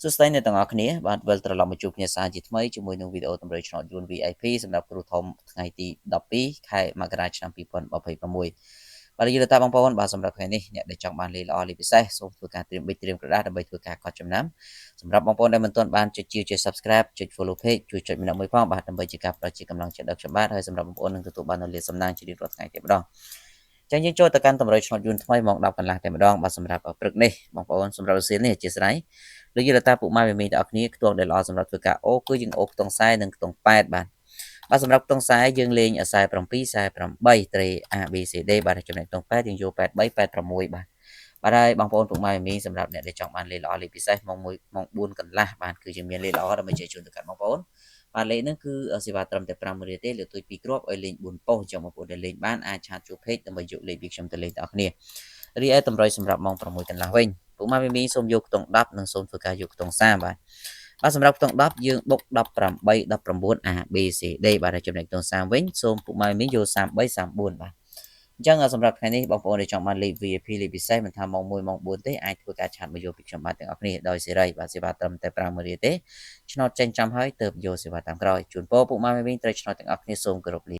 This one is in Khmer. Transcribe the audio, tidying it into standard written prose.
សួស្តីអ្នកទាំងអស់គ្នាបាទវិលត្រឡប់មកជួបគ្នាសាជាថ្មីជាមួយនឹងវីដេអូតម្រូវឆ្នោតយួន VIP សម្រាប់គ្រូធំថ្ងៃទី12ខែមករាឆ្នាំ2026បាទយល់តាបងប្អូនបាទសម្រាប់ថ្ងៃនេះអ្នកដែលចង់បានលេខល្អលេខពិសេសសូមធ្វើការត្រៀមប៊ិចត្រៀមក្រដាសដើម្បីធ្វើការកត់ចំណាំសម្រាប់បងប្អូនដែលមិនទាន់បានចុចជាចុច Subscribe ចុច Follow Page ជួយចុចម្នាក់មួយផងបាទដើម្បីជាការផ្ដល់ជាកម្លាំងចិត្តដល់ខ្ញុំបាទហើយសម្រាប់បងប្អូននឹងទទួលបាននូវលាភសំណាងជារៀងរាល់ថ្ងៃតែម្ដងចឹងយើងចូលទៅកាន់តម្រុយឆ្នោតយួនថ្មីម៉ោង10កន្លះតែម្ដងបាទសម្រាប់ព្រឹកនេះបងប្អូនសម្រាប់រសៀលនេះអធិស្ឋានលោកយល់តាពុកម៉ែមីទាំងអស់គ្នាខ្ទង់ដែលល្អសម្រាប់ធ្វើការអូគឺយើងអូខ្ទង់40និងខ្ទង់8បាទបាទសម្រាប់ខ្ទង់40យើងលេង47 48ត្រី A B C D បាទចំណែកខ្ទង់8យើងយក83 86បាទបាទហើយបងប្អូនពុកម៉ែមីសម្រាប់អ្នកដែលចង់បានលេខល្អលេខពិសេសម៉ោង1ម៉ោង4កន្លះបាទគឺយើងមានលេខល្អដើម្បីចែកជូនទៅកាន់បងប្អូនបាទលេខហ្នឹងគឺសេវាត្រឹមតែ5រៀលទេលើទួយ2គ្រាប់ឲ្យលេង4ប៉ុស្តិ៍អញ្ចឹងបងប្អូនដែលលេងបានអាច chat ជួ page ដើម្បីយកលេខពីខ្ញុំទៅលេងទាំងអស់គ្នារីឯតម្រុយសម្រាប់ម៉ោង6កន្លះវិញពុកម៉ែមីសូមយកខ្ទង់10និងសូមធ្វើការយកខ្ទង់30បាទបាទសម្រាប់ខ្ទង់10យើងបុក18 19 A B C D បាទហើយចំណែកខ្ទង់30វិញសូមពុកម៉ែមីយក33 34បាទអញ្ចឹងសម្រាប់ថ្ងៃនេះបងប្អូនដែលចង់បានលេខ VIP លេខពិសេសមិនថាម៉ោង1ម៉ោង4ទេអាចធ្វើការ chat មកយកពីខ្ញុំបាទទាំងអស់គ្នាដោយសេរីបាទសេវាត្រឹមតែ5រៀលទេឆ្នោតចេញចាំហើយទៅយកសេវាតាមក្រោយជូនពរពុកម៉ែមីត្រូវឆ្នោតទាំងអស់គ្នាសូមគោរពលា។